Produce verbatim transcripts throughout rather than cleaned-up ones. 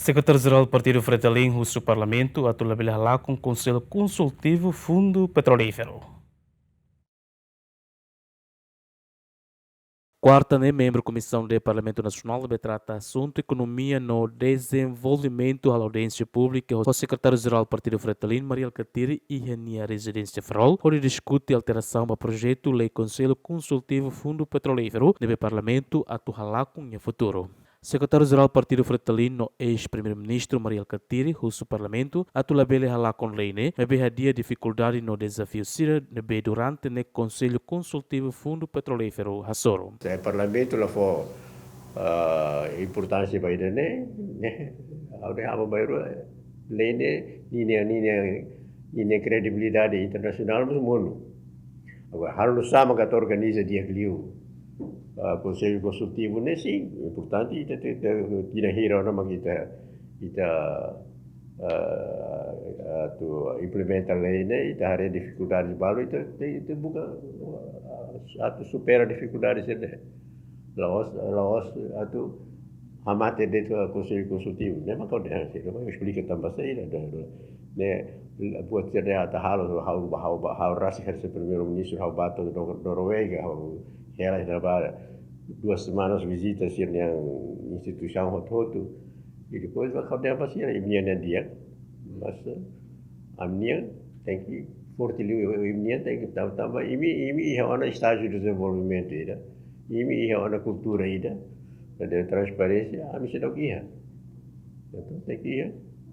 Sekretáriu-Jerál Partidu Fretilin husu Parlamentu atu labele halakon Konsellu Konsultivu Fundu Petrolíferu. Kuarta ne'e, membru Komisaun D Parlamentu Nasionál ne'ebé trata asuntu ekonomia no dezenvolvimentu halo audiénsia públika ho Sekretáriu-Jerál Partidu Fretilin, Mari Alkatiri, iha nia rezidénsia Farol, hodi diskute alterasaun ba projetu lei Konsellu Konsultivu Fundu Petrolíferu ne'ebé Parlamentu atu halakon iha futuru. Sekretáriu-Jerál Partidu Fretilin no eis-Primeiru-Ministru Mari Alkatiri husu Parlamentu atu labele halakon lei ne'e, maibé hadi'a difikuldade no dezafiu sira ne'ebé durante ne'e Konsellu Konsultivu Fundu Petrolíferu hasoru. Se Parlamentu la fó, ah, importánsia ba ida-ne'e, ne'e, ha'u dehan aban-bainrua, lei ne'e, ninia, ninia, ninia kredibilidade internasionál mós monu. Agora, halo nu'usá mak atu organiza di'ak liu, ah, Konsellu Konsultivu ne'e, sin, importante ita, ita, ita, ita hira ona mak ita, ita, ah, atu implementa lei ne'e, ita haree difikuldade balu, ita, ita, ita buka, ah, atu supera difikuldade sira-ne'e. La'ós, la'ós atu hamate de'it Konsellu Konsultivu. Ne'e mak ha'u dehan sira, mak esplika tanba saida, da, da. Ne'e, buat sira-ne'e atu halo, ha'u, ha'u, ha'u rasik hanesan Primeiru-Ministru, ha'u bá to'o Nor-, Noruega, ha'u hela iha ne'ebá dua semana vizita sira-nia instituisaun hotu-hotu. I depois mak ha'u dehan ba sira, imi-nian di'ak, mas, eh, ami-nian tenke forte liu, imi-nian tenke tan-, tanba imi, imi iha ona estájiu dezenvolvimentu ida. Imi iha ona kultura ida. Entaun transparénsia, ami seidauk iha. Entaun tenke iha.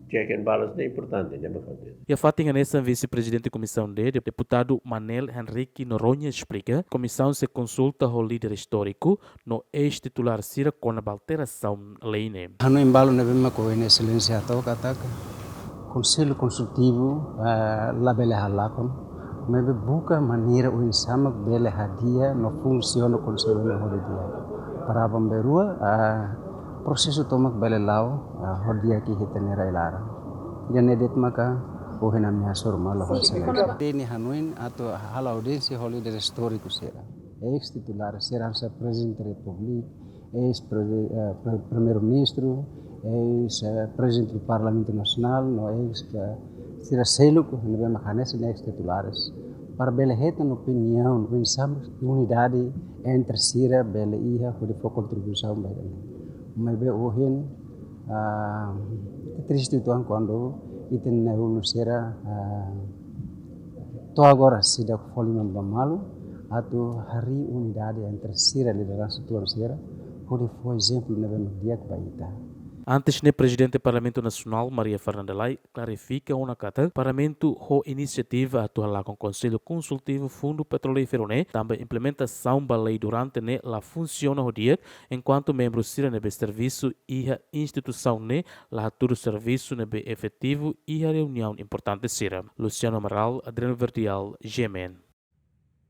Check and balance ne'e importante, ne'e mak ha'u dehan. Iha fatin hanesan, Vise-Prezidente Komisaun D, Deputadu Manel Henrique Noronha esplika, komisaun sei konsulta ho líder istóriku no eis-titulár sira kona-ba alterasaun lei ne'e. Hanoin balu ne'ebé mak Ohin Exelénsia hato'o katak Konsellu Konsultivu, eh, labele halakon, maibé buka maneira oinsá mak bele hadi'a no funsiona Konsellu ne'e hodi di'ak. Para aban-bainrua, eh, prosesu tomak bele la'o, eh, hodi di'ak iha ita-nia rai-laran. Ida-ne'e de'it maka ohin ami hasoru malu ho Exelénsia. Ida-ne'e hanoin atu halo audiénsia ho líder istóriku sira. Eis-titulár sira hanesan Prezidente Repúblika, eis-pre-, eh, pre-, Primeiru-Ministru, eis, eh, Prezidente Parlamentu Nasionál, no eis, eh, sira seluk ne'ebé mak hanesan eis-titulares. Para bele hetan opiniaun, oinsá mak unidade entre sira bele iha hodi fó kontribuisaun ba ida-ne'e. Maibé ohin, ah, triste uitoan kuandu ita-nia ulun sira, ah, to'o agora seidauk fó liman ba malu, atu harii unidade entre sira lideransa tuan sira, hodi fó ezemplu ne'ebé mak di'ak ba ita. Antes ne'e, Prezidente Parlamentu Nasionál, Maria Fernanda Lay, klarifika ona katak Parlamentu ho inisiativa atu halakon Konsellu Konsultivu Fundu Petrolíferu ne'e, tanba implementasaun ba lei durante ne'e la funsiona ho di'ak, enkuantu membru sira ne'ebé servisu iha instituisaun ne'e la hatudu servisu ne'ebé efetivu iha reuniaun importante sira. Luciano Amaral, Adriano Verdial, G M N.